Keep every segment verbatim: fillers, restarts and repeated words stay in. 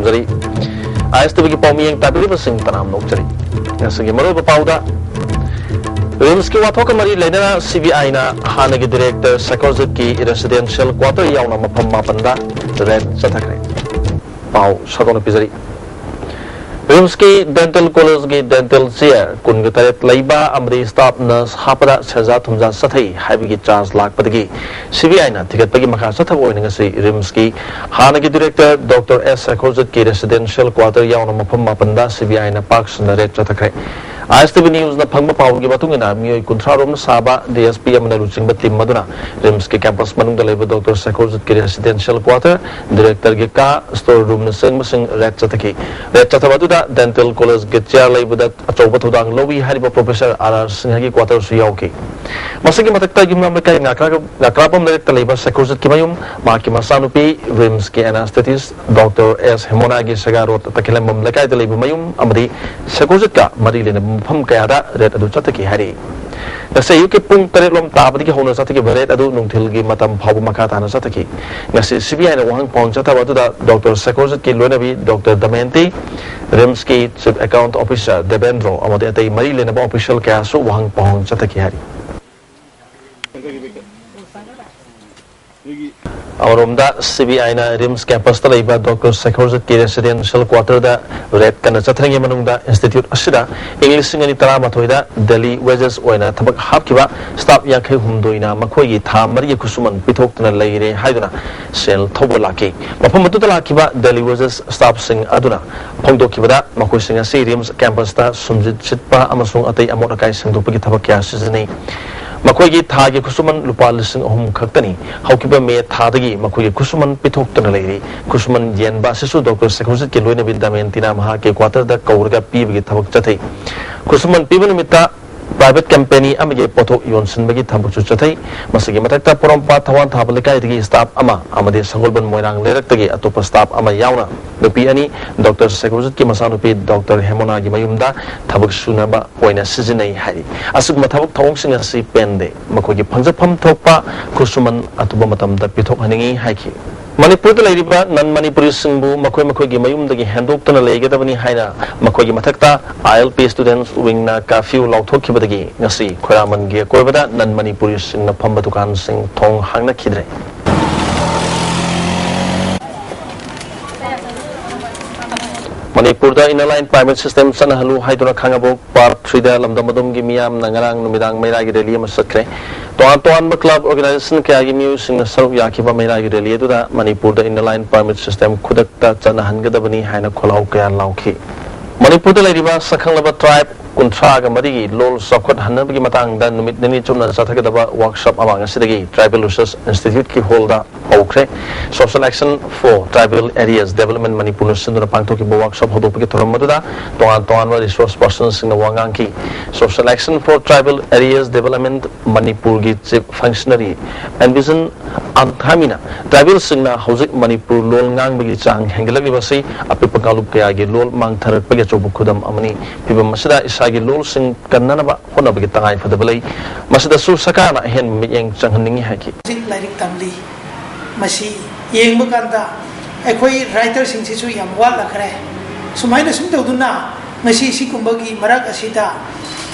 ꯐꯣꯡꯖꯔꯤ꯫ ꯑꯥꯏ ꯑꯦꯁ T ꯚꯤꯒꯤ ꯄꯥꯎꯃꯤꯌꯦꯡ ꯇꯥꯕꯤꯔꯤꯕꯁꯤꯡ ꯇꯔꯥꯝꯅ ꯑꯣꯛꯆꯔꯤ꯫ ꯉꯁꯤꯒꯤ ꯃꯔꯨꯑꯣꯏꯕ ꯄꯥꯎꯗ, ꯔꯤꯝꯁꯀꯤ ꯋꯥꯊꯣꯛꯀ ꯃꯔꯤ ꯂꯩꯅꯅ ꯁꯤ ꯕꯤ ꯑꯥꯏꯅ ꯍꯥꯟꯅꯒꯤ ꯗꯤꯔꯦꯛꯇꯔ ꯁꯦꯀꯣꯔꯖꯤꯠꯀꯤ ꯔꯦꯁꯤꯗꯦꯟꯁꯤꯌꯦꯜ ꯀ꯭ꯋꯥꯇꯔ ꯌꯥꯎꯅ ꯃꯐꯝ ꯃꯥꯄꯟꯗ ꯔꯦꯗ ꯆꯠꯊꯈ꯭ꯔꯦ꯫ ꯄꯥꯎ ꯁꯟꯗꯣꯛꯅ ꯄꯤꯖꯔꯤ꯫ ꯔꯤꯝꯁꯀꯤ ꯗꯦꯟꯇꯦꯜ ꯀꯣꯂꯦꯖꯀꯤ ꯗꯦꯟꯇꯦꯜ ꯆꯤꯌꯔ ꯀꯨꯟꯒ ꯇꯔꯦꯠ ꯂꯩꯕ ꯑꯃꯗꯤ ꯁ꯭ꯇꯥꯐ ꯅꯔꯁ ꯍꯥꯞꯄꯗ ꯁꯦꯟꯖꯥ ꯊꯨꯝꯖꯥ ꯆꯠꯊꯩ ꯍꯥꯏꯕꯒꯤ ꯆꯥꯔꯖ ꯂꯥꯛꯄꯗꯒꯤ ꯁꯤ ꯕꯤ ꯑꯥꯏꯅ ꯊꯤꯒꯠꯄꯒꯤ ꯃꯈꯥ ꯆꯠꯊꯕ ꯑꯣꯏꯅ ꯉꯁꯤ ꯔꯤꯝꯁꯀꯤ ꯍꯥꯟꯅꯒꯤ ꯗꯤꯔꯦꯛꯇꯔ ꯗꯣꯛꯇꯔ ꯑꯦꯁ ꯁꯦꯈꯣꯔꯖꯤꯠꯀꯤ ꯔꯦꯁꯤꯗꯦꯟꯁꯤꯌꯦꯜ ꯀ꯭ꯋꯥꯇꯔ ꯌꯥꯎꯅ ꯃꯐꯝ ꯃꯥꯄꯟꯗ ꯁꯤ ꯕꯤ ꯑꯥꯏꯅ ꯄꯥꯛ ꯁꯟꯅ ꯔꯦꯗ ꯆꯠꯊꯈ꯭ꯔꯦ꯫ ꯑꯥꯏ ꯑꯦꯁ ꯇꯤ ꯚꯤ ꯅ꯭ꯌꯨꯁꯅ ꯐꯪꯕ ꯄꯥꯎꯒꯤ ꯃꯇꯨꯡ ꯏꯟꯅ, ꯃꯤꯑꯣꯏ ꯀꯨꯟꯊ꯭ꯔꯥ ꯔꯣꯝꯅ ꯁꯥꯕ ꯗꯤ ꯑꯦꯁ ꯄꯤ ꯑꯃꯅ ꯂꯨꯆꯤꯡꯕ ꯇꯤꯝ ꯑꯗꯨꯅ ꯔꯤꯝꯁꯀꯤ ꯀꯦꯝꯄꯁ ꯃꯅꯨꯡꯗ ꯂꯩꯕ ꯗꯣꯛꯇꯔ ꯁꯦꯈꯣꯔꯖꯤꯠꯀꯤ ꯔꯦꯁꯤꯗꯦꯟꯁꯤꯌꯦꯜ ꯀ꯭ꯋꯥꯇꯔ, ꯗꯤꯔꯦꯛꯇꯔꯒꯤ ꯀꯥ, ꯁ꯭ꯇꯣꯔ ꯔꯨꯝꯅꯆꯤꯡꯕꯁꯤꯡ ꯔꯦꯗ ꯆꯠꯊꯈꯤ꯫ ꯔꯦꯗ ꯆꯠꯊꯕ ꯑꯗꯨꯗ ꯗꯦꯟꯇꯦꯜ ꯀꯣꯂꯦꯖꯀꯤ ꯆꯤꯌꯔ ꯂꯩꯕꯗ ꯑꯆꯧꯕ ꯊꯧꯗꯥꯡ ꯂꯧꯏ ꯍꯥꯏꯔꯤꯕ ꯄ꯭ꯔꯣꯐꯦꯁꯔ ꯑꯥꯔ ꯑꯥꯔ ꯁꯤꯡꯍꯒꯤ ꯀ꯭ꯋꯥꯇꯔꯁꯨ ꯌꯥꯎꯈꯤ꯫ ꯃꯁꯤꯒꯤ ꯃꯊꯛꯇ ꯌꯨꯝꯅꯥꯝ ꯂꯩꯀꯥꯏ ꯉꯥꯀ꯭ꯔꯥ-, ꯉꯥꯀ꯭ꯔꯥꯕꯝ ꯂꯩꯔꯛꯇ ꯂꯩꯕ ꯁꯦꯈꯣꯔꯖꯤꯠꯀꯤ ꯃꯌꯨꯝ, ꯃꯍꯥꯛꯀꯤ ꯃꯆꯥꯅꯨꯄꯤ, ꯔꯤꯝꯁꯀꯤ ꯑꯦꯅꯥꯁꯊꯦꯇꯤꯁ ꯗꯣꯛꯇꯔ ꯑꯦꯁ ꯍꯦꯃꯣꯅꯥꯒꯤ ꯁꯦꯒꯥ ꯔꯣꯗ ꯇꯈꯦꯂꯝꯕꯝ ꯂꯩꯀꯥꯏꯗ ꯂꯩꯕ ꯃꯌꯨꯝ ꯑꯃꯗꯤ ꯁꯦꯈꯣꯔꯖꯤꯠꯀ ꯃꯔꯤ ꯂꯩꯅꯕ ꯃꯐꯝ ꯀꯌꯥꯗ ꯔꯦꯗ ꯑꯗꯨ ꯆꯠꯊꯈꯤ ꯍꯥꯏꯔꯤ꯫ ꯉꯁꯤ ꯑꯌꯨꯛꯀꯤ ꯄꯨꯡ ꯇꯔꯦꯠ ꯂꯣꯝ ꯇꯥꯕꯗꯒꯤ ꯍꯧꯅ ꯆꯠꯊꯈꯤꯕ ꯔꯦꯗ ꯑꯗꯨ ꯅꯨꯡꯊꯤꯜꯒꯤ ꯃꯇꯝ ꯐꯥꯎꯕ ꯃꯈꯥ ꯇꯥꯅ ꯆꯠꯊꯈꯤ꯫ ꯉꯁꯤ ꯁꯤ ꯕꯤ ꯑꯥꯏꯅ ꯋꯥꯍꯪ ꯄꯥꯎꯍꯪ ꯆꯠꯊꯕ ꯑꯗꯨꯗ ꯗꯣꯛꯇꯔ ꯁꯦꯈꯣꯔꯖꯤꯠꯀꯤ ꯂꯣꯏꯅꯕꯤ doctor ꯗꯃꯌꯟꯇꯤ, ꯔꯤꯝꯁꯀꯤ chief account officer Devendro ꯑꯃꯗꯤ ꯑꯇꯩ ꯃꯔꯤ ꯂꯩꯅꯕ ꯑꯣꯐꯤꯁꯤꯌꯦꯜ ꯀꯌꯥꯁꯨ ꯋꯥꯍꯪ ꯄꯥꯎꯍꯪ ꯆꯠꯊꯈꯤ ꯍꯥꯏꯔꯤ꯫ ꯑꯃꯔꯣꯝꯗ, ꯁꯤ ꯕꯤ ꯑꯥꯏꯅ ꯔꯤꯝꯁ ꯀꯦꯝꯄꯁꯇ ꯂꯩꯕ ꯗꯣꯛꯇꯔ ꯁꯦꯈꯣꯔꯖꯤꯠꯀꯤ ꯔꯦꯁꯤꯗꯦꯟꯁꯤꯌꯦꯜ ꯀ꯭ꯋꯥꯇꯔꯗ ꯔꯦꯗ ꯀꯟꯅ ꯆꯠꯊꯔꯤꯉꯩ ꯃꯅꯨꯡꯗ, ꯏꯟꯁꯇꯤꯇ꯭ꯌꯨꯠ ꯑꯁꯤꯗ ꯏꯪ ꯂꯤꯁꯤꯡ ꯑꯅꯤ ꯇꯔꯥꯃꯥꯊꯣꯏꯗ ꯗꯦꯂꯤ ꯋꯦꯖꯦꯁ ꯑꯣꯏꯅ ꯊꯕꯛ ꯍꯥꯞꯈꯤꯕ ꯁ꯭ꯇꯥꯐ ꯌꯥꯡꯈꯩ ꯍꯨꯝꯗꯣꯏꯅ ꯃꯈꯣꯏꯒꯤ ꯊꯥ ꯃꯔꯤꯒꯤ ꯈꯨꯠꯁꯨꯃꯟ ꯄꯤꯊꯣꯛꯇꯨꯅ ꯂꯩꯔꯦ ꯍꯥꯏꯗꯨꯅ ꯁꯦꯜ ꯊꯧꯕ ꯂꯥꯛꯈꯤ꯫ ꯃꯐꯝ ꯑꯗꯨꯗ ꯂꯥꯛꯈꯤꯕ ꯗꯦꯂꯤ ꯋꯦꯖꯦꯁ ꯁ꯭ꯇꯥꯐꯁꯤꯡ ꯑꯗꯨꯅ ꯐꯣꯡꯗꯣꯛꯈꯤꯕꯗ, ꯃꯈꯣꯏꯁꯤꯡ ꯑꯁꯤ ꯔꯤꯝꯁ ꯀꯦꯝꯄꯁꯇ ꯁꯨꯝꯖꯤꯠ ꯁꯤꯠꯄ ꯑꯃꯁꯨꯡ ꯑꯇꯩ ꯑꯃꯣꯠ ꯑꯀꯥꯏ ꯁꯦꯡꯗꯣꯛꯄꯒꯤ ꯊꯕꯛ ꯀꯌꯥ ꯁꯤꯖꯤꯟꯅꯩ꯫ ꯃꯈꯣꯏꯒꯤ ꯊꯥꯒꯤ ꯈꯨꯠꯁꯨꯃꯟ ꯂꯨꯄꯥ ꯂꯤꯁꯤꯡ ꯑꯍꯨꯝ ꯈꯛꯇꯅꯤ꯫ ꯍꯧꯈꯤꯕ ꯃꯦ ꯊꯥꯗꯒꯤ ꯃꯈꯣꯏꯒꯤ ꯈꯨꯠꯁꯨꯃꯟ ꯄꯤꯊꯣꯛꯇꯨꯅ ꯂꯩꯔꯤ꯫ ꯈꯨꯠꯁꯨꯃꯟ ꯌꯦꯟꯕ ꯑꯁꯤꯁꯨ ꯗꯣꯛꯇꯔ ꯁꯦꯈꯣꯔꯖꯤꯠꯀꯤ ꯂꯣꯏꯅꯕꯤ ꯗꯃꯌꯟꯇꯤꯅ ꯃꯍꯥꯛꯀꯤ ꯀ꯭ꯋꯥꯇꯔꯗ ꯀꯧꯔꯒ ꯄꯤꯕꯒꯤ ꯊꯕꯛ ꯆꯠꯊꯩ꯫ ꯈꯨꯠꯁꯨꯃꯟ ꯄꯤꯕ ꯅꯨꯃꯤꯠꯇ ꯄ꯭ꯔꯥꯏꯚꯦꯠ ꯀꯝꯄꯦꯅꯤ ꯑꯃꯒꯤ ꯄꯣꯠꯊꯣꯛ ꯌꯣꯟꯁꯤꯟꯕꯒꯤ ꯊꯕꯛꯁꯨ ꯆꯠꯊꯩ꯫ ꯃꯁꯤꯒꯤ ꯃꯊꯛꯇ ꯄꯣꯔꯣꯝꯄꯥꯠ ꯊꯋꯥꯟ ꯊꯥꯕ ꯂꯩꯀꯥꯏꯗꯒꯤ ꯁ꯭ꯇꯥꯐ ꯑꯃ ꯑꯃꯗꯤ ꯁꯒꯣꯜꯕꯟ ꯃꯣꯏꯔꯥꯡ ꯂꯩꯔꯛꯇꯒꯤ ꯑꯇꯣꯞꯄ ꯁ꯭ꯇꯥꯐ ꯑꯃ ꯌꯥꯎꯅ ꯅꯨꯄꯤ ꯑꯅꯤ, ꯗꯣꯛꯇꯔ ꯁꯦꯈꯣꯔꯖꯤꯠꯀꯤ ꯃꯆꯥꯅꯨꯄꯤ ꯗꯣꯛꯇꯔ ꯍꯦꯃꯣꯅꯥꯒꯤ ꯃꯌꯨꯝꯗ ꯊꯕꯛ ꯁꯨꯅꯕ ꯑꯣꯏꯅ ꯁꯤꯖꯤꯟꯅꯩ ꯍꯥꯏꯔꯤ꯫ ꯑꯁꯤꯒꯨꯝꯕ ꯊꯕꯛ ꯊꯧꯑꯣꯡꯁꯤꯡ ꯑꯁꯤ ꯄꯦꯟꯗꯦ꯫ ꯃꯈꯣꯏꯒꯤ ꯐꯪꯖꯐꯝ ꯊꯣꯛꯄ ꯈꯨꯠꯁꯨꯃꯟ ꯑꯊꯨꯕ ꯃꯇꯝꯗ ꯄꯤꯊꯣꯛꯍꯟꯅꯤꯡꯏ ꯍꯥꯏꯈꯤ꯫ ꯃꯅꯤꯄꯨꯔꯗ ꯂꯩꯔꯤꯕ ꯅꯟ ꯃꯅꯤꯄꯨꯔꯤꯁꯤꯡꯕꯨ ꯃꯈꯣꯏ ꯃꯈꯣꯏꯒꯤ ꯃꯌꯨꯝꯗꯒꯤ ꯍꯦꯟꯗꯣꯛꯇꯨꯅ ꯂꯩꯒꯗꯕꯅꯤ ꯍꯥꯏꯅ ꯃꯈꯣꯏꯒꯤ ꯃꯊꯛꯇ ILP Students Wingꯅ curfew ꯂꯥꯎꯊꯣꯛꯈꯤꯕꯗꯒꯤ ꯉꯁꯤ ꯈꯣꯏꯔꯥꯃꯟꯒꯤ ꯑꯀꯣꯏꯕꯗ ꯅꯟ ꯃꯅꯤꯄꯨꯔꯤꯁꯤꯡꯅ ꯐꯝꯕ ꯗꯨꯀꯥꯟꯁꯤꯡ ꯊꯣꯡ ꯍꯥꯡꯅꯈꯤꯗ꯭ꯔꯦ꯫ ꯃꯅꯤꯄꯨꯔꯗ Inner Line Permit System ꯆꯠꯅꯍꯜꯂꯨ ꯍꯥꯏꯗꯨꯅ ꯈꯥꯡꯉꯕꯣꯛ Park Threeꯗ ꯂꯝꯗꯝ ꯑꯗꯨꯝꯒꯤ ꯃꯤꯌꯥꯝꯅ ꯉꯔꯥꯡ ꯅꯨꯃꯤꯗꯥꯡ ꯃꯩꯔꯥꯒꯤ rally ꯑꯃ ꯆꯠꯈ꯭ꯔꯦ꯫ ꯇꯣꯉꯥꯟ ꯇꯣꯉꯥꯟꯕ club organization ꯀꯌꯥꯒꯤ ꯃꯤꯑꯣꯏꯁꯤꯡꯅ ꯁꯔꯨꯛ ꯌꯥꯈꯤꯕ ꯃꯩꯔꯥꯒꯤ rally ꯑꯗꯨꯗ ꯃꯅꯤꯄꯨꯔꯗ Inner Line Permit System ꯈꯨꯗꯛꯇ ꯆꯠꯅꯍꯟꯒꯗꯕꯅꯤ ꯍꯥꯏꯅ ꯈꯣꯜꯂꯥꯎ ꯀꯌꯥ ꯂꯥꯎꯈꯤ꯫ ꯃꯅꯤꯄꯨꯔꯗ ꯂꯩꯔꯤꯕ ꯁꯛꯈꯪꯂꯕ tribe ꯀꯨꯟꯊ꯭ꯔꯥꯒ ꯃꯔꯤꯒꯤ ꯂꯣꯜ ꯆꯥꯎꯈꯠꯍꯟꯅꯕꯒꯤ ꯃꯇꯥꯡꯗ ꯅꯨꯃꯤꯠ ꯅꯤꯅꯤ ꯆꯨꯞꯅ ꯆꯠꯊꯒꯗꯕ workshop ꯑꯃ ꯉꯁꯤꯗꯒꯤ Tribal Research Instituteꯀꯤ hallꯗ ꯍꯧꯈ꯭ꯔꯦ꯫ Social Action for Tribal Areas Development ꯃꯅꯤꯄꯨꯔꯅ ꯁꯤꯟꯗꯨꯅ ꯄꯥꯡꯊꯣꯛꯈꯤꯕ workshop ꯍꯧꯗꯣꯛꯄꯒꯤ ꯊꯧꯔꯝ ꯑꯗꯨꯗ ꯇꯣꯉꯥꯟ ꯇꯣꯉꯥꯟꯕ resource personꯁꯤꯡꯅ ꯋꯥ ꯉꯥꯡꯈꯤ꯫ Social Action for Tribal Areas Development ꯃꯅꯤꯄꯨꯔꯒꯤ Chief Functionary Envision Anghamina tribalꯁꯤꯡꯅ ꯍꯧꯖꯤꯛ ꯃꯅꯤꯄꯨꯔ ꯂꯣꯜ ꯉꯥꯡꯕꯒꯤ ꯆꯥꯡ ꯍꯦꯟꯒꯠꯂꯛꯂꯤꯕ ꯑꯁꯤ ꯑꯄꯤꯛꯄ ꯀꯥꯡꯂꯨꯞ ꯀꯌꯥꯒꯤ ꯂꯣꯜ ꯃꯥꯡꯊꯔꯛꯄꯒꯤ ꯑꯆꯧꯕ ꯈꯨꯗꯝ ꯑꯃꯅꯤ꯫ ꯐꯤꯚꯝ ꯑꯁꯤꯗ ꯏꯁꯥꯒꯤ ꯂꯣꯜꯁꯤꯡ ꯀꯟꯅꯅꯕ ꯍꯣꯠꯅꯕꯒꯤ ꯇꯉꯥꯏ ꯐꯗꯕ ꯂꯩ꯫ ꯃꯁꯤꯗꯁꯨ ꯁꯔꯀꯥꯔꯅ ꯑꯍꯦꯟꯕ ꯃꯤꯠꯌꯦꯡ ꯆꯪꯍꯟꯅꯤꯡꯏ ꯍꯥꯏꯈꯤ꯫ ꯍꯧꯖꯤꯛ ꯂꯥꯏꯔꯤꯛ ꯇꯝꯂꯤ꯫ ꯃꯁꯤ ꯌꯦꯡꯕ ꯀꯥꯟꯗ ꯑꯩꯈꯣꯏ writerꯁꯤꯡꯁꯤꯁꯨ ꯌꯥꯝ ꯋꯥꯠꯂꯛꯈ꯭ꯔꯦ꯫ ꯁꯨꯃꯥꯏꯅ ꯁꯨꯝ ꯇꯧꯗꯨꯅ ꯉꯁꯤ ꯁꯤꯒꯨꯝꯕꯒꯤ ꯃꯔꯛ ꯑꯁꯤꯗ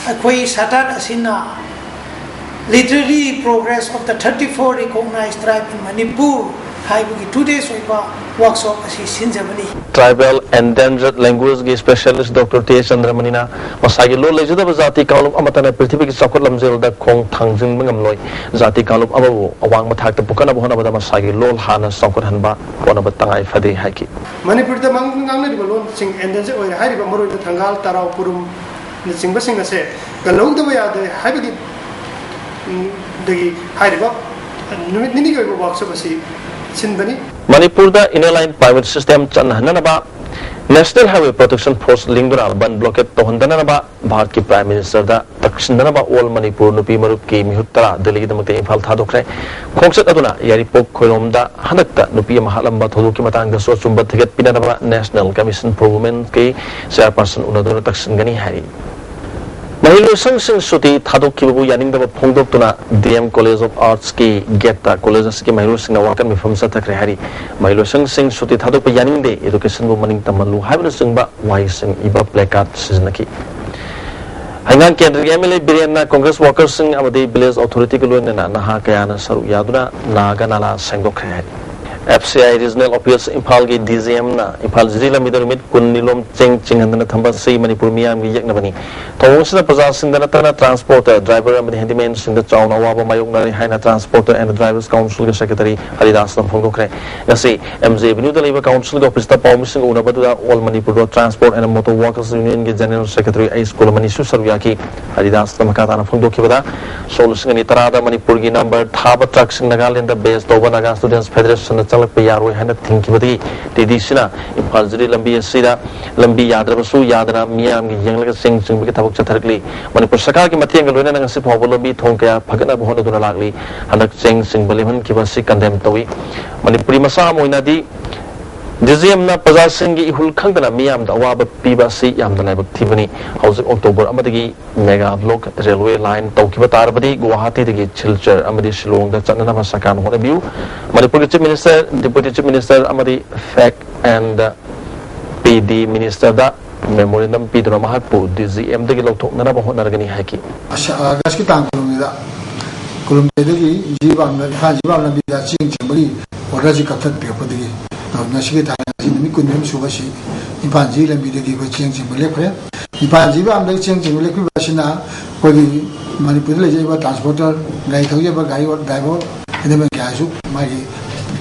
ꯑꯩꯈꯣꯏ ꯁꯥꯇꯥꯠ ꯑꯁꯤꯅ Literary Progress of the thirty-four Recognized Tribe in Manipur ꯍꯥꯏꯕꯒꯤ two days ꯑꯣꯏꯕ workshop ꯑꯁꯤ ꯁꯤꯟꯖꯕꯅꯤ꯫ Tribal Endangered Languageꯀꯤ specialist Doctor T. Chandramaniꯅ ꯃꯁꯥꯒꯤ ꯂꯣꯜ ꯂꯩꯖꯗꯕ ꯖꯥꯇꯤ ꯀꯥꯡꯂꯨꯞ ꯑꯃꯠꯇꯅ ꯄ꯭ꯔꯤꯊꯤꯕꯤꯒꯤ ꯆꯥꯎꯈꯠ ꯂꯝꯖꯦꯜꯗ ꯈꯣꯡ ꯊꯥꯡꯖꯤꯟꯕ ꯉꯝꯂꯣꯏ꯫ ꯖꯥꯇꯤ ꯀꯥꯡꯂꯨꯞ ꯑꯃꯕꯨ ꯑꯋꯥꯡꯕ ꯊꯥꯛꯇ ꯄꯨꯈꯠꯅꯕ ꯍꯣꯠꯅꯕꯗ ꯃꯁꯥꯒꯤ ꯂꯣꯜ ꯍꯥꯟꯅ ꯆꯥꯎꯈꯠꯍꯟꯕ ꯍꯣꯠꯅꯕ ꯇꯉꯥꯏ ꯐꯗꯦ ꯍꯥꯏꯈꯤ꯫ ꯃꯅꯤꯄꯨꯔꯗ ꯃꯥꯡ-, ꯉꯥꯡꯅꯔꯤꯕ ꯂꯣꯟꯁꯤꯡ endangered ꯑꯣꯏꯔꯦ ꯍꯥꯏꯔꯤꯕ ꯃꯔꯨꯑꯣꯏꯅ ꯊꯪꯒꯥꯜ, ꯇꯔꯥꯎ, ꯀꯨꯔꯨꯝꯅꯆꯤꯡꯕꯁꯤꯡ ꯑꯁꯦ ꯀꯜꯍꯧꯗꯕ ꯌꯥꯗꯦ ꯍꯥꯏꯕꯒꯤ, ꯎꯝ, ꯗꯒꯤ ꯍꯥꯏꯔꯤꯕ ꯅꯨꯃꯤꯠ ꯅꯤꯅꯤꯒꯤ ꯑꯣꯏꯕ workshop ꯑꯁꯤ ꯁꯤꯟꯕꯅꯤ꯫ ꯃꯅꯤꯄꯨꯔꯗ Inner Line Permit System ꯆꯠꯅꯍꯟꯅꯅꯕ National Highway Protection Force ꯂꯤꯡꯗꯨꯅ ꯕꯟ blockade ꯇꯧꯍꯟꯗꯅꯕ ꯚꯥꯔꯠꯀꯤ Prime Ministerꯗ ꯇꯛꯁꯤꯟꯅꯅꯕ All Manipur ꯅꯨꯄꯤ ꯃꯔꯨꯞꯀꯤ ꯃꯤꯍꯨꯠ ꯇꯔꯥ ꯗꯦꯜꯂꯤꯒꯤꯗꯃꯛꯇ ꯏꯝꯐꯥꯜ ꯊꯥꯗꯣꯛꯈ꯭ꯔꯦ꯫ ꯈꯣꯡꯆꯠ ꯑꯗꯨꯅ ꯌꯥꯏꯔꯤꯄꯣꯛ ꯈꯣꯏꯔꯣꯝꯗ ꯍꯟꯗꯛꯇ ꯅꯨꯄꯤ ꯑꯃ ꯍꯥꯠꯂꯝꯕ ꯊꯧꯗꯣꯛꯀꯤ ꯃꯇꯥꯡꯗꯁꯨ ꯑꯆꯨꯝꯕ ꯊꯤꯒꯠꯄꯤꯅꯅꯕ National Commission for Womenꯀꯤ chairperson ꯎꯅꯗꯨꯅ ꯇꯛꯁꯤꯟꯒꯅꯤ ꯍꯥꯏꯔꯤ꯫ ꯃꯍꯩꯂꯣꯏꯁꯪꯁꯤꯡ ꯁꯨꯇꯤ ꯊꯥꯗꯣꯛꯈꯤꯕꯕꯨ ꯌꯥꯅꯤꯡꯗꯕ ꯐꯣꯡꯗꯣꯛꯇꯨꯅ ꯗꯤ ꯑꯦꯝ ꯀꯣꯂꯦꯖ ꯑꯣꯐ ꯑꯥꯔꯠꯁꯀꯤ ꯒꯦꯠꯇ ꯀꯣꯂꯦꯖ ꯑꯁꯤꯒꯤ ꯃꯍꯩꯔꯣꯏꯁꯤꯡꯅ ꯋꯥꯀꯠ ꯃꯤꯐꯝ ꯆꯠꯊꯈ꯭ꯔꯦ ꯍꯥꯏꯔꯤ꯫ ꯃꯍꯩꯂꯣꯏꯁꯪꯁꯤꯡ ꯁꯨꯇꯤ ꯊꯥꯗꯣꯛꯄ ꯌꯥꯅꯤꯡꯗꯦ, ꯏꯗꯨꯀꯦꯁꯟꯕꯨ ꯃꯅꯤꯡ ꯇꯝꯍꯜꯂꯨ ꯍꯥꯏꯕꯅꯆꯤꯡꯕ ꯋꯥꯍꯩꯁꯤꯡ ꯏꯕ ꯄ꯭ꯂꯦꯀꯥꯔꯗ ꯁꯤꯖꯤꯟꯅꯈꯤ꯫ ꯍꯩꯉꯥꯡ ꯀꯦꯟꯗ꯭ꯔꯒꯤ ꯑꯦꯝ ꯑꯦꯜ ꯑꯦ ꯕꯤꯔꯦꯟꯅ ꯀꯣꯡꯒ꯭ꯔꯦꯁ ꯋꯥꯀꯔꯁꯤꯡ ꯑꯃꯗꯤ ꯚꯤꯂꯦꯖ ꯑꯣꯊꯣꯔꯤꯇꯤꯒ ꯂꯣꯏꯅꯅ ꯅꯍꯥ ꯀꯌꯥꯅ ꯁꯔꯨꯛ ꯌꯥꯗꯨꯅ ꯅꯥꯒ ꯅꯥꯂꯥ ꯁꯦꯡꯗꯣꯛꯈ꯭ꯔꯦ ꯍꯥꯏꯔꯤ꯫ F C I regional office ꯏꯝꯐꯥꯜꯒꯤ ꯗꯤ ꯖꯤ ꯑꯦꯝꯅ ꯏꯝꯐꯥꯜ ꯖꯤꯔꯤ ꯂꯝꯕꯤꯗ ꯅꯨꯃꯤꯠ ꯀꯨꯟꯅꯤ ꯂꯣꯝ ꯆꯦꯡ ꯆꯤꯡꯍꯟꯗꯅ ꯊꯝꯕ ꯑꯁꯤ ꯃꯅꯤꯄꯨꯔ ꯃꯤꯌꯥꯝꯒꯤ ꯌꯦꯛꯅꯕꯅꯤ꯫ ꯊꯧꯑꯣꯡꯁꯤꯗ ꯄ꯭ꯔꯖꯥꯁꯤꯡꯗ ꯅꯠꯇꯅ ꯇ꯭ꯔꯥꯟꯁꯄꯣꯔꯇꯔ, ꯗ꯭ꯔꯥꯏꯚꯔ ꯑꯃꯗꯤ ꯍꯦꯟꯗꯤꯃꯦꯟꯁꯤꯡꯗ ꯆꯥꯎꯅ ꯑꯋꯥꯕ ꯃꯥꯌꯣꯛꯅꯔꯤ ꯍꯥꯏꯅ ꯇ꯭ꯔꯥꯟꯁꯄꯣꯔꯇꯔ ꯑꯦꯟ ꯗ꯭ꯔꯥꯏꯚꯔꯁ ꯀꯥꯎꯟꯁꯤꯜꯒꯤ ꯁꯦꯀ꯭ꯔꯦꯇꯔꯤ ꯍꯔꯤꯗꯥꯁꯅ ꯐꯣꯡꯗꯣꯛꯈ꯭ꯔꯦ꯫ ꯉꯁꯤ ꯑꯦꯝ ꯖꯦ ꯑꯦꯚꯦꯅ꯭ꯌꯨꯗ ꯂꯩꯕ ꯀꯥꯎꯟꯁꯤꯜꯒꯤ ꯑꯣꯐꯤꯁꯇ ꯄꯥꯎꯃꯤꯁꯤꯡꯒ ꯎꯅꯕꯗꯨꯗ all Manipur road transport and motor workers ꯌꯨꯅꯤꯌꯟꯒꯤ ꯖꯦꯅꯔꯦꯜ ꯁꯦꯀ꯭ꯔꯦꯇꯔꯤ ꯑꯩꯆ ꯀꯨꯂꯃꯅꯤꯁꯨ ꯁꯔꯨꯛ ꯌꯥꯈꯤ꯫ ꯍꯔꯤꯗꯥꯁꯅ ꯃꯈꯥ ꯇꯥꯅ ꯐꯣꯡꯗꯣꯛꯈꯤꯕꯗ, ꯁꯣꯛ ꯂꯤꯁꯤꯡ ꯑꯅꯤ ꯇꯔꯥꯗ ꯃꯅꯤꯄꯨꯔꯒꯤ ꯅꯝꯕꯔ ꯊꯥꯕ ꯇ꯭ꯔꯛꯁꯤꯡ ꯅꯥꯒꯥꯂꯦꯟꯗ ꯕꯦꯁ ꯇꯧꯕ ꯅꯥꯒꯥ ꯁ꯭ꯇꯨꯗꯦꯟꯠꯁ ꯐꯦꯗꯔꯦꯁꯟꯅ ꯆꯪꯂꯛꯄ ꯌꯥꯔꯣꯏ ꯍꯥꯏꯅ ꯊꯤꯡꯈꯤꯕꯗꯒꯤ ꯇꯤ ꯗꯤ ꯁꯤꯅ ꯏꯝꯐꯥꯜ ꯖꯤꯔꯤ ꯂꯝꯕꯤ ꯑꯁꯤꯗ ꯂꯝꯕꯤ ꯌꯥꯗ꯭ꯔꯕꯁꯨ ꯌꯥꯗꯅ ꯃꯤꯌꯥꯝꯒꯤ ꯌꯦꯡꯂꯒ ꯆꯦꯡ ꯆꯤꯡꯕꯒꯤ ꯊꯕꯛ ꯆꯠꯊꯔꯛꯂꯤ꯫ ꯃꯅꯤꯄꯨꯔ ꯁꯔꯀꯥꯔꯒꯤ ꯃꯇꯦꯡꯒ ꯂꯣꯏꯅꯅ ꯉꯁꯤ ꯐꯥꯎꯕ ꯂꯝꯕꯤ ꯊꯣꯡ ꯀꯌꯥ ꯐꯒꯠꯅꯕ ꯍꯣꯠꯅꯗꯨꯅ ꯂꯥꯛꯂꯤ꯫ ꯍꯟꯗꯛ ꯆꯦꯡ ꯆꯤꯡꯕ ꯂꯦꯞꯍꯟꯈꯤꯕ ꯑꯁꯤ ꯀꯟꯗꯦꯝ ꯇꯧꯏ꯫ ꯃꯅꯤꯄꯨꯔꯤ ꯃꯆꯥ ꯑꯃ ꯑꯣꯏꯅꯗꯤ ꯗꯤ ꯖꯤ ꯑꯦꯝꯅ ꯄ꯭ꯔꯖꯥꯁꯤꯡꯒꯤ ꯏꯍꯨꯜ ꯈꯪꯗꯅ ꯃꯤꯌꯥꯝꯗ ꯑꯋꯥꯕ ꯄꯤꯕ ꯑꯁꯤ ꯌꯥꯝꯅ ꯂꯥꯏꯕꯛ ꯊꯤꯕꯅꯤ꯫ ꯍꯧꯖꯤꯛ ꯑꯣꯛꯇꯣꯕꯔ ꯑꯃꯗꯒꯤ ꯃꯦꯒꯥ ꯕ꯭ꯂꯣꯛ ꯔꯦꯜꯋꯦ ꯂꯥꯏꯟ ꯇꯧꯈꯤꯕ ꯇꯥꯔꯕꯗꯤ ꯒꯨꯋꯥꯍꯥꯇꯤꯗꯒꯤ ꯁꯤꯜꯆꯔ ꯑꯃꯗꯤ ꯁꯤꯂꯣꯡꯗ ꯆꯠꯅꯅꯕ ꯁꯔꯀꯥꯔꯅ ꯍꯣꯠꯅꯕꯤꯌꯨ꯫ ꯃꯅꯤꯄꯨꯔꯒꯤ ꯆꯤꯐ ꯃꯤꯅꯤꯁꯇꯔ, ꯗꯦꯄ꯭ꯌꯨꯇꯤ ꯆꯤꯐ ꯃꯤꯅꯤꯁꯇꯔ ꯑꯃꯗꯤ ꯐꯦꯛ ꯑꯦꯟ ꯄꯤ ꯗꯤ ꯃꯤꯅꯤꯁꯇꯔꯗ ꯃꯦꯃꯣꯔꯦꯟꯗꯝ ꯄꯤꯗꯨꯅ ꯃꯍꯥꯛꯄꯨ ꯗꯤ ꯖꯤ ꯑꯦꯝꯗꯒꯤ ꯂꯧꯊꯣꯛꯅꯅꯕ ꯍꯣꯠꯅꯔꯒꯅꯤ ꯍꯥꯏꯈꯤ꯫ ꯑꯁ-, ꯑꯥꯒꯁꯀꯤ ꯇꯥꯡ ꯀꯨꯟꯍꯨꯝꯗꯣꯏꯗ, ꯀꯨꯟꯍꯨꯝꯗꯣꯏꯗꯒꯤ ꯖꯤꯔꯤꯕꯥꯝꯗ, ꯏꯝꯐꯥꯜ ꯖꯤꯔꯤꯕꯥꯝ ꯂꯝꯕꯤꯗ ꯆꯦꯡ ꯆꯤꯡꯕꯒꯤ ꯑꯣꯔꯗꯔꯁꯤ ꯀꯛꯊꯠꯄꯤꯔꯛꯄꯗꯒꯤ, ꯑ, ꯉꯁꯤꯒꯤ ꯊꯥꯡꯖ ꯉꯁꯤ ꯅꯨꯃꯤꯠ ꯀꯨꯟꯅꯤꯊꯣꯏ ꯁꯨꯕꯁꯤ ꯏꯝꯐꯥꯜ ꯖꯤꯔꯤ ꯂꯝꯕꯤꯗꯒꯤ ꯑꯩꯈꯣꯏ ꯆꯦꯡ ꯆꯤꯡꯕ ꯂꯦꯞꯈ꯭ꯔꯦ꯫ ꯏꯝꯐꯥꯜ ꯖꯤꯔꯤꯕꯥꯝꯗꯒꯤ ꯆꯦꯡ ꯆꯤꯡꯕ ꯂꯦꯞꯈꯤꯕ ꯑꯁꯤꯅ ꯑꯩꯈꯣꯏꯒꯤ ꯃꯅꯤꯄꯨꯔꯗ ꯂꯩꯖꯔꯤꯕ ꯇ꯭ꯔꯥꯟꯁꯄꯣꯔꯇꯔ, ꯒꯥꯔꯤ ꯊꯧꯖꯕ ꯒꯥꯔꯤ ꯗ꯭ꯔꯥꯏꯚꯔ, ꯍꯦꯟꯗꯃꯦꯟ ꯀꯌꯥꯁꯨ ꯃꯥꯒꯤ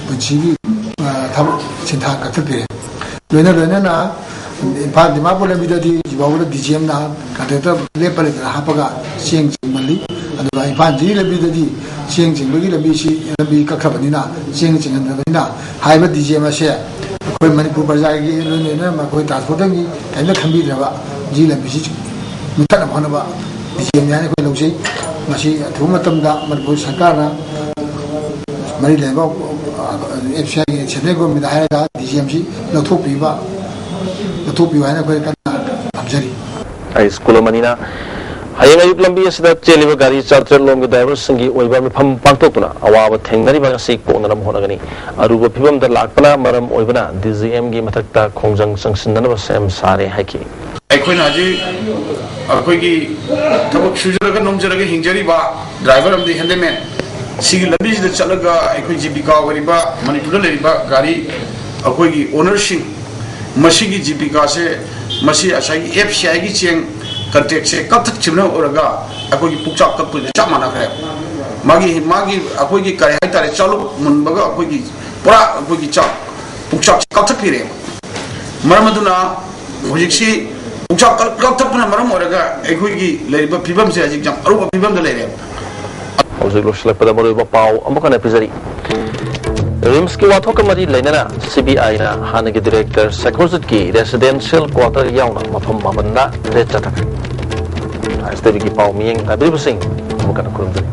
ꯄꯨꯟꯁꯤꯒꯤ, ꯑ, ꯊꯕꯛ ꯁꯤꯟꯊꯥ ꯀꯛꯊꯠꯄꯤꯔꯦ꯫ ꯂꯣꯏꯅ ꯂꯣꯏꯅꯅ ꯏꯝꯐꯥꯜ ꯗꯤꯃꯥꯄꯨꯔ ꯂꯝꯕꯤꯗꯗꯤ ꯍꯧꯖꯤꯛ ꯐꯥꯎꯕꯗ ꯗꯤ ꯖꯤ ꯑꯦꯝꯅ ꯀꯟꯇ꯭ꯔꯦꯛꯇꯔ ꯂꯦꯞꯄ ꯂꯩꯇꯅ ꯍꯥꯞꯄꯒ ꯆꯦꯡ ꯆꯤꯡꯃꯜꯂꯤ꯫ ꯑꯗꯨꯒ ꯏꯝꯐꯥꯜ ꯖꯤꯔꯤ ꯂꯝꯕꯤꯗꯗꯤ ꯆꯦꯡ ꯆꯤꯡꯕꯒꯤ ꯂꯝꯕꯤꯁꯤ, ꯂꯝꯕꯤ ꯀꯛꯈ꯭ꯔꯕꯅꯤꯅ, ꯆꯦꯡ ꯆꯤꯡꯍꯟꯗ꯭ꯔꯕꯅꯤꯅ, ꯍꯥꯏꯔꯤꯕ ꯗꯤ ꯖꯤ ꯑꯦꯝ ꯑꯁꯦ ꯑꯩꯈꯣꯏ ꯃꯅꯤꯄꯨꯔ ꯄ꯭ꯔꯖꯥꯒꯤ ꯂꯣꯏꯅ ꯂꯣꯏꯅꯅ ꯃꯈꯣꯏ ꯇ꯭ꯔꯥꯟꯁꯄꯣꯔꯇꯔꯒꯤ ꯀꯔꯤꯝꯇ ꯈꯟꯕꯤꯗ꯭ꯔꯕ ꯖꯤꯔꯤ ꯂꯝꯕꯤꯁꯤ ꯃꯨꯊꯠꯅꯕ ꯍꯣꯠꯅꯕ ꯗꯤ ꯖꯤ ꯑꯦꯝꯅꯤ ꯍꯥꯏꯅ ꯑꯩꯈꯣꯏ ꯂꯧꯖꯩ꯫ ꯃꯁꯤ ꯑꯊꯨꯕ ꯃꯇꯝꯗ ꯃꯅꯤꯄꯨꯔ ꯁꯔꯀꯥꯔꯅ ꯃꯔꯤ ꯂꯩꯅꯕ ꯑꯦꯐ ꯁꯤ ꯑꯥꯏꯒꯤ ꯁꯦꯟꯇ꯭ꯔꯦꯜ ꯒꯣꯔꯃꯦꯟꯗ ꯍꯥꯏꯔꯒ ꯗꯤ ꯖꯤ ꯑꯦꯝꯁꯤ ꯂꯧꯊꯣꯛꯄꯤꯕ, ꯂꯧꯊꯣꯛꯄꯤꯌꯨ ꯍꯥꯏꯅ ꯑꯩꯈꯣꯏ ꯀꯟꯅ ꯍꯥꯞꯆꯔꯤ꯫ ꯑꯩ ꯁ꯭ꯀꯨꯜ ꯑꯃꯅꯤꯅ ꯍꯌꯦꯡ ꯑꯌꯨꯛ ꯂꯝꯕꯤ ꯑꯁꯤꯗ ꯆꯦꯜꯂꯤꯕ ꯒꯥꯔꯤ ꯆꯥꯇ꯭ꯔꯦꯠ ꯂꯣꯝꯒꯤ ꯗ꯭ꯔꯥꯏꯚꯔꯁꯤꯡꯒꯤ ꯑꯣꯏꯕ ꯃꯤꯐꯝ ꯄꯥꯡꯊꯣꯛꯇꯨꯅ ꯑꯋꯥꯕ ꯊꯦꯡꯅꯔꯤꯕ ꯑꯁꯤ ꯀꯣꯛꯅꯅꯕ ꯍꯣꯠꯅꯒꯅꯤ꯫ ꯑꯔꯨꯕ ꯐꯤꯕꯝꯗ ꯂꯥꯛꯄꯅ ꯃꯔꯝ ꯑꯣꯏꯕꯅ ꯗꯤ ꯖꯤ ꯑꯦꯝꯒꯤ ꯃꯊꯛꯇ ꯈꯣꯡꯖꯪ ꯆꯪꯁꯤꯟꯅꯅꯕ ꯁꯦꯝ ꯁꯥꯔꯦ ꯍꯥꯏꯈꯤ꯫ ꯑꯩꯈꯣꯏꯅ ꯍꯧꯖꯤꯛ ꯑꯩꯈꯣꯏꯒꯤ ꯊꯕꯛ ꯁꯨꯖꯔꯒ ꯅꯣꯝꯖꯔꯒ ꯍꯤꯡꯖꯔꯤꯕ ꯗ꯭ꯔꯥꯏꯚꯔ ꯑꯃꯗꯤ ꯍꯦꯟꯗꯜꯃꯦꯟ ꯁꯤꯒꯤ ꯂꯝꯕꯤꯁꯤꯗ ꯆꯠꯂꯒ ꯑꯩꯈꯣꯏ ꯖꯤꯕꯤꯀꯥ ꯑꯣꯏꯔꯤꯕ ꯃꯅꯤꯄꯨꯔꯗ ꯂꯩꯔꯤꯕ ꯒꯥꯔꯤ ꯑꯩꯈꯣꯏꯒꯤ ꯑꯣꯅꯔꯁꯤꯡ ꯃꯁꯤꯒꯤ ꯖꯤꯕꯤꯀꯥꯁꯦ ꯃꯁꯤ ꯉꯁꯥꯏꯒꯤ ꯑꯦꯐ ꯁꯤ ꯑꯥꯏꯒꯤ ꯆꯦꯡ ꯀꯟꯇ꯭ꯔꯦꯛꯁꯦ ꯀꯛꯊꯠꯈꯤꯕꯅ ꯑꯣꯏꯔꯒ ꯑꯩꯈꯣꯏꯒꯤ ꯄꯨꯛꯆꯥꯛ ꯀꯛꯄꯒ ꯆꯞ ꯃꯥꯟꯅꯈ꯭ꯔꯦ꯫ ꯃꯥꯒꯤ ꯃꯥꯒꯤ ꯑꯩꯈꯣꯏꯒꯤ ꯀꯔꯤ ꯍꯥꯏꯇꯥꯔꯦ ꯆꯥꯂꯨꯛ ꯃꯨꯟꯕꯒ ꯑꯩꯈꯣꯏꯒꯤ ꯄꯨꯔꯥ ꯑꯩꯈꯣꯏꯒꯤ ꯆꯥꯛ ꯄꯨꯛꯆꯥꯛꯁꯦ ꯀꯛꯊꯠꯄꯤꯔꯦꯕ꯫ ꯃꯔꯝ ꯑꯗꯨꯅ ꯍꯧꯖꯤꯛꯁꯤ ꯄꯨꯛꯆꯥꯛ ꯀꯛ- ꯀꯛꯊꯠꯄꯅ ꯃꯔꯝ ꯑꯣꯏꯔꯒ ꯑꯩꯈꯣꯏꯒꯤ ꯂꯩꯔꯤꯕ ꯐꯤꯕꯝꯁꯦ ꯍꯧꯖꯤꯛ ꯌꯥꯝ ꯑꯔꯨꯕ ꯐꯤꯕꯝꯗ ꯂꯩꯔꯦꯕ꯫ ꯍꯧꯖꯤꯛ ꯂꯣꯏꯁꯤꯜꯂꯛꯄꯗ ꯃꯔꯨꯑꯣꯏꯕ ꯄꯥꯎ ꯑꯃꯨꯛ ꯍꯟꯅ ꯄꯤꯖꯔꯤ꯫ ꯔꯤꯝꯁꯀꯤ ꯋꯥꯊꯣꯛꯀ ꯃꯔꯤ ꯂꯩꯅꯅ ꯁꯤ ꯕꯤ ꯑꯥꯏꯅ ꯍꯥꯟꯅꯒꯤ ꯗꯤꯔꯦꯛꯇꯔ ꯁꯦꯈꯣꯔꯖꯤꯠꯀꯤ ꯔꯦꯁꯤꯗꯦꯟꯁꯤꯌꯦꯜ ꯀ꯭ꯋꯥꯇꯔ ꯌꯥꯎꯅ ꯃꯐꯝ ꯃꯥꯄꯟꯗ ꯔꯦꯗ ꯆꯠꯊꯈ꯭ꯔꯦ꯫ ꯑꯥꯏ ꯑꯦꯁ ꯇꯤ ꯚꯤꯒꯤ ꯄꯥꯎ ꯃꯤꯠꯌꯦꯡ ꯇꯥꯕꯤꯔꯤꯕꯁꯤꯡ ꯑꯃꯨꯛ ꯍꯟꯅ ꯈꯨꯔꯨꯝꯖꯔꯤ꯫